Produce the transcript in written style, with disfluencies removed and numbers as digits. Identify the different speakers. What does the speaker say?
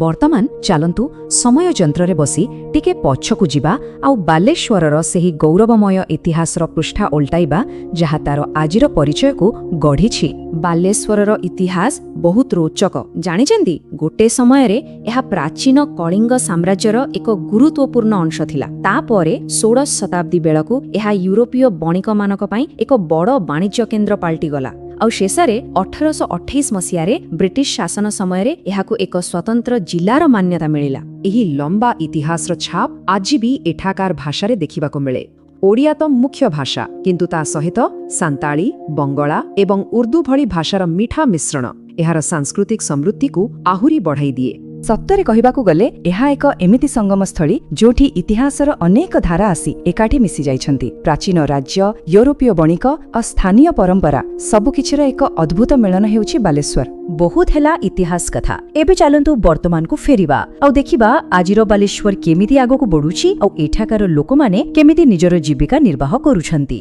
Speaker 1: ବର୍ତ୍ତମାନ ଚାଲନ୍ତୁ ସମୟ ଯନ୍ତ୍ରରେ ବସି ଟିକେ ପଛକୁ ଯିବା ଆଉ ବାଲେଶ୍ୱରର ସେହି ଗୌରବମୟ ଇତିହାସର ପୃଷ୍ଠା ଓଲଟାଇବା, ଯାହା ତାର ଆଜିର ପରିଚୟକୁ ଗଢ଼ିଛି। ବାଲେଶ୍ୱରର ଇତିହାସ ବହୁତ ରୋଚକ, ଜାଣିଛନ୍ତି? ଗୋଟେ ସମୟରେ ଏହା ପ୍ରାଚୀନ କଳିଙ୍ଗ ସାମ୍ରାଜ୍ୟର ଏକ ଗୁରୁତ୍ୱପୂର୍ଣ୍ଣ ଅଂଶ ଥିଲା। ତାପରେ 16 ଶତାବ୍ଦୀ ବେଳକୁ ଏହା ୟୁରୋପୀୟ ବଣିକମାନଙ୍କ ପାଇଁ ଏକ ବଡ଼ ବାଣିଜ୍ୟ କେନ୍ଦ୍ର ପାଲଟିଗଲା। ଆଉ ଶେଷରେ 1828 ମସିହାରେ ବ୍ରିଟିଶ ଶାସନ ସମୟରେ ଏହାକୁ ଏକ ସ୍ୱତନ୍ତ୍ର ଜିଲ୍ଲାର ମାନ୍ୟତା ମିଳିଲା।
Speaker 2: ଏହି ଲମ୍ବା ଇତିହାସର ଛାପ ଆଜି ବି ଏଠାକାର ଭାଷାରେ ଦେଖିବାକୁ ମିଳେ। ଓଡ଼ିଆ ତ ମୁଖ୍ୟ ଭାଷା, କିନ୍ତୁ ତା ସହିତ ସାନ୍ତାଳୀ, ବଙ୍ଗଳା ଏବଂ ଉର୍ଦ୍ଦୁ ଭଳି ଭାଷାର ମିଠା ମିଶ୍ରଣ ଏହାର ସାଂସ୍କୃତିକ ସମୃଦ୍ଧିକୁ ଆହୁରି ବଢ଼ାଇ ଦିଏ।
Speaker 3: ସତରେ କହିବାକୁ ଗଲେ ଏହା ଏକ ଏମିତି ସଙ୍ଗମସ୍ଥଳୀ, ଯୋଉଠି ଇତିହାସର ଅନେକ ଧାରା ଆସି ଏକାଠି ମିଶି ଯାଇଛନ୍ତି। ପ୍ରାଚୀନ ରାଜ୍ୟ, ୟୁରୋପୀୟ ବଣିକ ଆଉ ସ୍ଥାନୀୟ ପରମ୍ପରା, ସବୁକିଛିର ଏକ ଅଦ୍ଭୁତ ମିଳନ ହେଉଛି ବାଲେଶ୍ୱର।
Speaker 1: ବହୁତ ହେଲା ଇତିହାସ କଥା। ଏବେ ଚାଲନ୍ତୁ ବର୍ତ୍ତମାନକୁ ଫେରିବା ଆଉ ଦେଖିବା ଆଜିର ବାଲେଶ୍ୱର କେମିତି ଆଗକୁ ବଢୁଛି ଆଉ ଏଠାକାର ଲୋକମାନେ କେମିତି ନିଜର ଜୀବିକା ନିର୍ବାହ କରୁଛନ୍ତି।